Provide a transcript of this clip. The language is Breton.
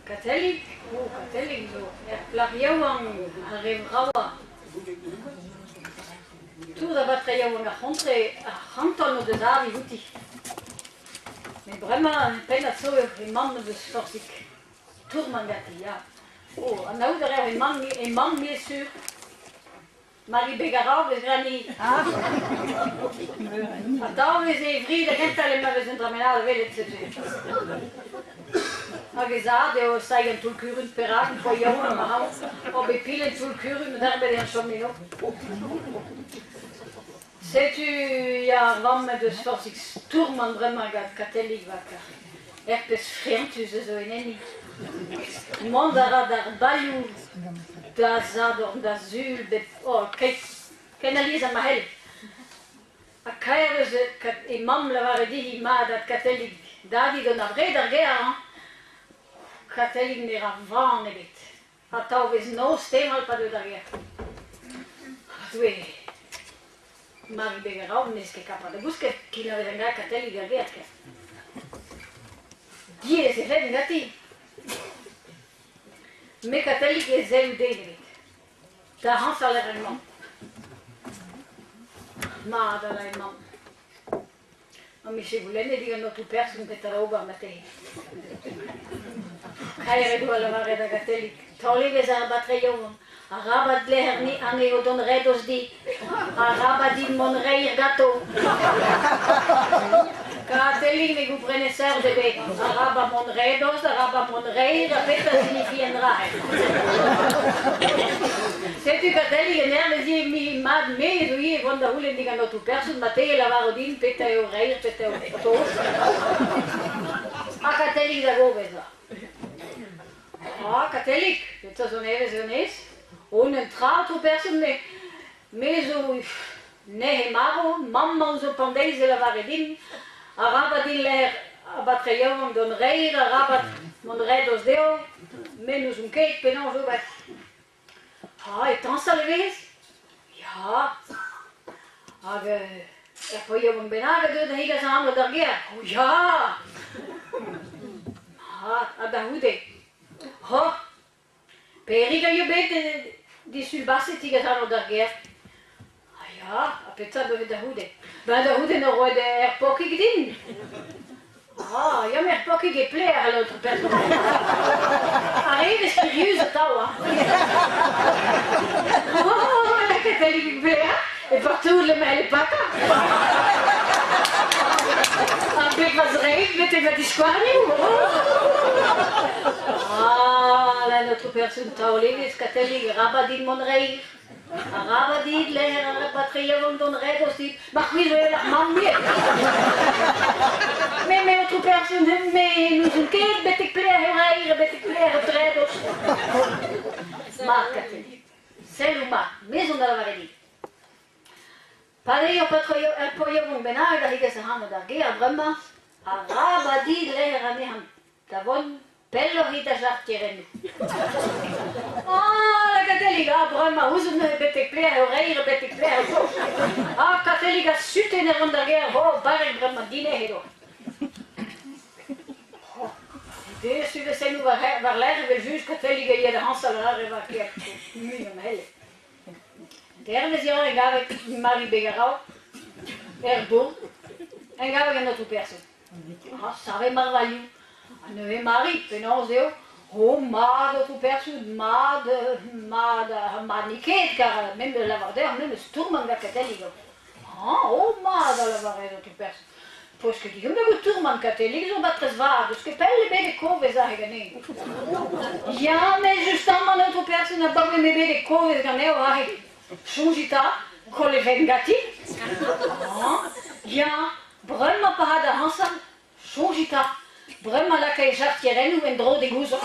Katellig, oh Katellig zo ur plac'h yaouank ar re vravañ. Tout a baotred yaouank ar c'hontre ar c'hanton o deus avi outi. Met bremañ pennad zo eo he mamm o deus forzhik tourmant ganti, ya. Oh, anaout a reer he mamm, he mamm me sur. Mari Begarav eus Grani. Atav e veze e vri da gentañ lec'h ma vez un dra bennak da welet setu. Hag he zad eo sailh an toull-kurun, perak poa yaouank ma raok, oh bet pil en toull-kurun, darbet eo chom eno. Setu ya ar vamm he deus forzhik stourmant bremañ gant Katellig Vakar. Er pezh frentus a zo en enni. Mont a ra d'ar balioù da Sadorn, da Sul, bep oh, keit, ken alies ha ma c'hell. Ha kaer eus he mamm lavaret dezhi mat ha Katellig David gant ar bred ar gêr, hañ. Katellig ne ra van ebet. Atav 'vez noz teñval pa deu d'ar gêr. Doue, Mari Begaraou n'ez ket kapabl da gousket ken a vez an gra Katellig er gêr ken. Diaes e ven ganti. Me Katellig e sell den ebet. Da rañsal e ran mamm. Mat a rae mamm. Am bije goulennet digant aotrou person petra da ober marteze. Kaer he doa lavaret da Gatellig, taol evezh ar baotred yaouank, arabat dleer anezho dont ret ouzh dit, arabat dit mont reir ganto. Katellig ne gomprene seurt ebet, arabat mont redoz, arabat mont reir, ha petra 'zinifi an dra-se. Setu Katellig en hervez ivez mi mat me zo ivez vont da c'houlenn digant aotrou person marteze e lavaro din petra eo reir, petra eo toz. Ha Katellig da goves va. Ah, Katellig, petra zo nevez ganez? On un tra, aotrou person, me, me zo nec'h marv, mamm zo pan-deiz e lavare din, arabat din lec'h ar baotred yaouank d'hon reir, arabat mont ret dezho, me n'ouzon ket penaos ober. Ah, e tañsal e vez? Ya. Hag ur paour bennak a deu da hegas ac'hanomp d'ar gêr. Oh ya! Mat, ha da c'houde. Oh, Perig a yo bet disul baset 'tigas ac'hanomp d'ar gêr. Ah ya, ha petra 'do bet da c'houde? Ben da c'houde 'no roet ur pokig din. Ah, ya, met ur pokig e pleer l'autre person. Ar re 'vez kurius atav, hein. Oh, lakaet e pleer, e partout le m'helle pakañ. Ar beg va zreid betek va diskouarnioù. Ah, là, notre person taol evezh, Katellig, rabat din mont reir. Arabat dit lec'h ar baotred yaouank dont ret ouzh Ma c'hwi zo evel ar mamm-ivez. Me, me aotrou person, me n'ouzon ket betek pelec'h eo reir, betek pelec'h eo tredos. Mat, Katellig, selloù mat, me zo da lavaret dit. Pa eo ur paotr yaouank bennak a zegas ac'hano d'ar gêr bremañ, arabat dit lec'h anezhañ. Da vont pelloc'h eo da jartierennoù. Ah, la Katellig, ah, bremañ ouzon neuze betek pelec'h eo reir, betek pelec'h eo faos. Ah, Katellig a suten e ran d'ar gêr, oh, barrek bremañ, dinec'h edo. Oh, desu vesennoù war-lerc'h evel-just, Katellig a ya da hañsal adarre war kêr, muiañ ma c'helle. Dervezh eo e gave Mari Begaraou, er bourg, en gave an aotrou person. Ha savet marvailhoù. Ha neuze Mari, penaos eo? Oh, mat, aotrou person, mat, mat, mat n'eo ket, kar me me lavar deoc'h, me 'meus tourmant gant Katellig. Ah, oh, mat, a lavare aotrou person. Post ket deomp da vout tourmant, Katellig zo matrez vat, eus ket pell ebet e kovez aze ganin. Ya, met justamant, aotrou person, abaoe m'eo bet e kovez ganeoc'h aze. Soñjit 'ta, koll e ven ganti. Ah, ya, Bremañ pa ra da añsal, soñjit 'ta, bremañ laka e jartierennoù en-dro d'e gouzoug.